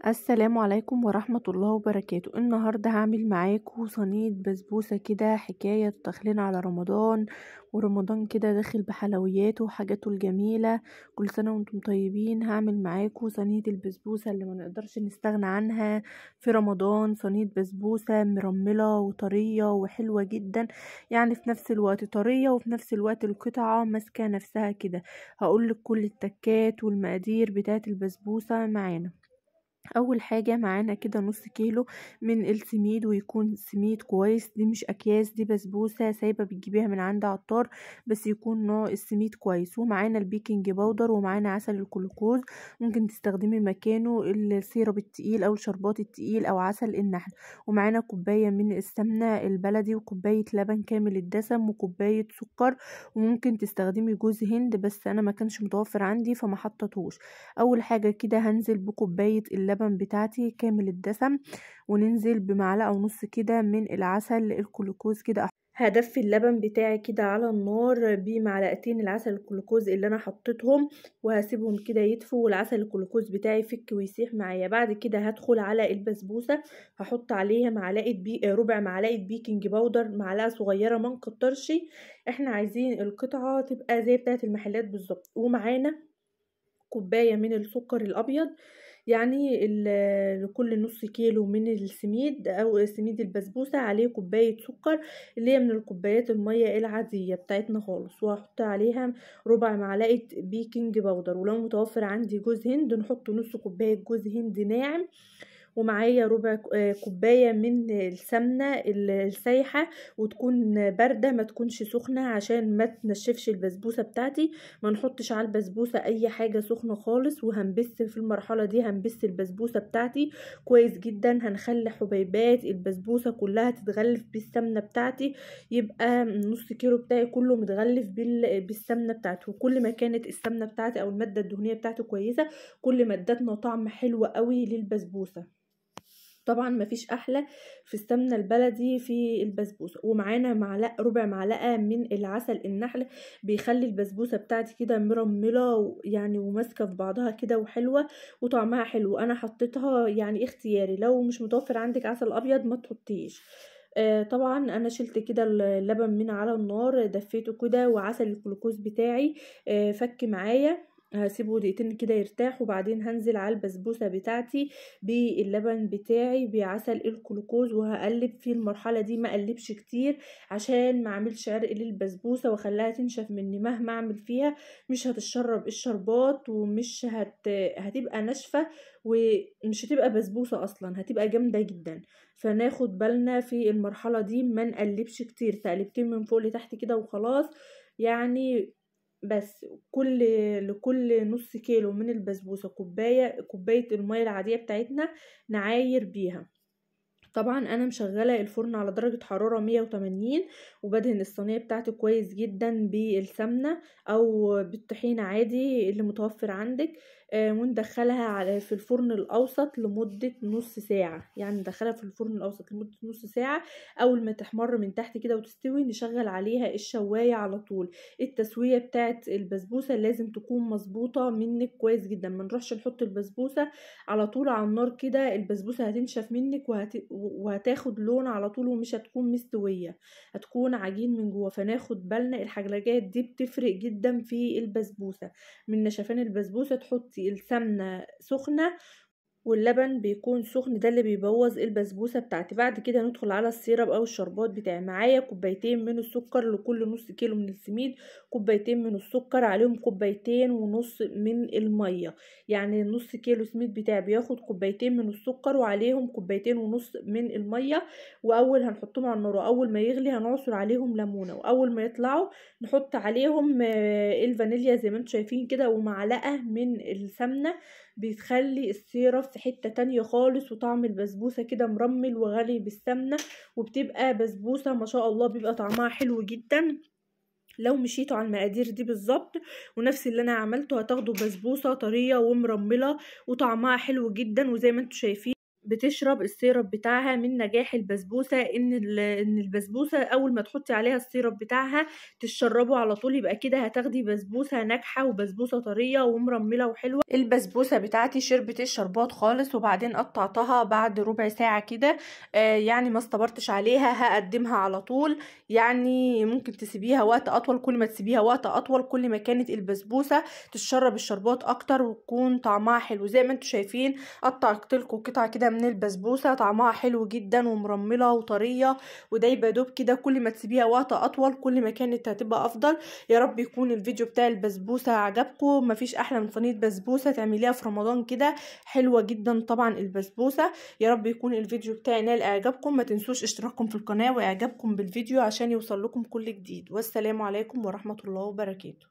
السلام عليكم ورحمة الله وبركاته. النهاردة هعمل معاكم صينية بسبوسة كده، حكاية داخلين على رمضان، ورمضان كده داخل بحلوياته وحاجاته الجميلة. كل سنة وانتم طيبين. هعمل معاكم صينية البسبوسة اللي ما نقدرش نستغنى عنها في رمضان، صينية بسبوسة مرملة وطرية وحلوة جدا، يعني في نفس الوقت طرية وفي نفس الوقت القطعة ماسكة نفسها كده. هقولك كل التكات والمقادير بتاعت البسبوسة معانا. اول حاجة معانا كده نص كيلو من السميد، ويكون سميد كويس، دي مش اكياس، دي بسبوسه سايبه بتجيبيها من عند عطار، بس يكون نوع السميد كويس. ومعانا ال baking powder، ومعانا عسل الجلوكوز، ممكن تستخدمي مكانه ال syrup التقيل او الشربات التقيل او عسل النحل. ومعانا كوباية من السمنة البلدي، وكوبايه لبن كامل الدسم، وكوبايه سكر، وممكن تستخدمي جوز هند بس انا ما كانش متوفر عندي فما حطيتهوش. اول حاجة كده هنزل بكوبايه اللبن بتاعتي كامل الدسم، وننزل بمعلقه ونص كده من العسل الجلوكوز كده. هدفي اللبن بتاعي كده على النار بمعلقتين العسل الجلوكوز اللي انا حطيتهم، وهسيبهم كده يدفوا والعسل الجلوكوز بتاعي يفك ويسيح معايا. بعد كده هدخل على البسبوسه، هحط عليها معلقه ربع معلقه baking powder، معلقه صغيرة ما نكترش، احنا عايزين القطعة تبقى زي بتاعه المحلات بالظبط. ومعانا كوباية من السكر الابيض، يعني لكل نص كيلو من السميد او سميد البسبوسه عليه كوباية سكر، اللي هي من الكوبايات المية العادية بتاعتنا خالص. وهحط عليها ربع معلقه baking powder، ولو متوفر عندي جوز هند نحط نص كوباية جوز هند ناعم. ومعايا ربع كوباية من السمنة السايحه، وتكون باردة ما تكونش سخنة عشان ما تنشفش البسبوسه بتاعتي. ما نحطش على البسبوسه اي حاجة سخنة خالص. وهنبس في المرحلة دي، هنبس البسبوسه بتاعتي كويس جدا، هنخلي حبيبات البسبوسه كلها تتغلف بالسمنه بتاعتي، يبقى نص كيلو بتاعي كله متغلف بالسمنه بتاعته. وكل ما كانت السمنة بتاعتي او المادة الدهنية بتاعته كويسة، كل ما ادتنا طعم حلو قوي للبسبوسه. طبعا مفيش احلى في السمنة البلدي في البسبوسه. ومعانا معلقه، ربع معلقه من العسل النحل، بيخلي البسبوسه بتاعتي كده مرمله يعني وماسكه في بعضها كده وحلوه وطعمها حلو. انا حطيتها يعني اختياري، لو مش متوفر عندك عسل ابيض ما تحطيش. طبعا انا شلت كده اللبن من على النار، دفيته كده، وعسل الجلوكوز بتاعي فك معايا، هسيبه دقيقتين كده يرتاح، وبعدين هنزل على البسبوسه بتاعتي باللبن بتاعي بعسل الجلوكوز، وهقلب في المرحلة دي. ما اقلبش كتير عشان ما اعملش عرق للبسبوسه واخليها تنشف مني، مهما اعمل فيها مش هتشرب الشربات، ومش هتبقى ناشفة، ومش هتبقى بسبوسه اصلا، هتبقى جامدة جدا. فناخد بالنا في المرحلة دي ما نقلبش كتير، تقلبتين من فوق لتحت كده وخلاص يعني. بس لكل نص كيلو من البسبوسه كوباية المية العادية بتاعتنا نعاير بيها. طبعا انا مشغله الفرن على درجه حرارة 180، وبدهن الصينية بتاعتي كويس جدا بالسمنه او بالطحينه عادي اللي متوفر عندك، وندخلها في الفرن الاوسط لمدة نص ساعة. يعني ندخلها في الفرن الاوسط لمدة نص ساعة. اول ما تحمر من تحت كده وتستوي نشغل عليها الشوايه على طول. التسوية بتاعت البسبوسه لازم تكون مظبوطة منك كويس جدا، ما نروحش نحط البسبوسه على طول على النار كده، البسبوسه هتنشف منك وهتاخد لون على طول ومش هتكون مستوية، هتكون عجين من جوه. فناخد بالنا الحاجات دي بتفرق جدا في البسبوسه. من نشفان البسبوسه تحطي السمنة سخنة واللبن بيكون سخن، ده اللي بيبوظ البسبوسه بتاعتي. بعد كده ندخل على ال syrup او الشربات بتاعي. معايا كوبايتين من السكر لكل نص كيلو من السميد، كوبايتين من السكر عليهم كوبايتين ونص من المية. يعني النص كيلو سميد بتاعي بياخد كوبايتين من السكر وعليهم كوبايتين ونص من المية. واول هنحطهم على النار، واول ما يغلي هنعصر عليهم ليمونه، واول ما يطلعوا نحط عليهم الفانيليا زي ما انتم شايفين كده، ومعلقة من السمنة. بتخلي ال syrup في حتة تانية خالص، وطعم البسبوسة كده مرمل وغني بالسمنة، وبتبقى بسبوسة ما شاء الله بيبقى طعمها حلو جدا. لو مشيتوا على المقادير دي بالظبط ونفس اللي انا عملته هتاخدوا بسبوسة طرية ومرملة وطعمها حلو جدا. وزي ما انتم شايفين بتشرب ال syrup بتاعها. من نجاح البسبوسه ان البسبوسه اول ما تحطي عليها ال syrup بتاعها تشربه على طول، يبقى كده هتاخدي بسبوسه ناجحة وبسبوسه طرية ومرمله وحلوه. البسبوسه بتاعتي شربت الشربات خالص، وبعدين قطعتها بعد ربع ساعة كده، يعني ما استبرتش عليها، هقدمها على طول. يعني ممكن تسيبيها وقت اطول، كل ما تسيبيها وقت اطول كل ما كانت البسبوسه تشرب الشربات اكتر وتكون طعمها حلو. زي ما انتم شايفين قطعت لكم قطعه كده من البسبوسه، طعمها حلو جدا ومرمله وطريه ودايبه دوب كده. كل ما تسيبيها وقت اطول كل ما كانت هتبقى افضل. يا رب يكون الفيديو بتاع البسبوسه عجبكم. مفيش احلى من صينية بسبوسه تعمليها في رمضان كده، حلوة جدا طبعا البسبوسه. يا رب يكون الفيديو بتاعي نال اعجابكم. ما تنسوش اشتراككم في القناة واعجابكم بالفيديو عشان يوصل لكم كل جديد. والسلام عليكم ورحمة الله وبركاته.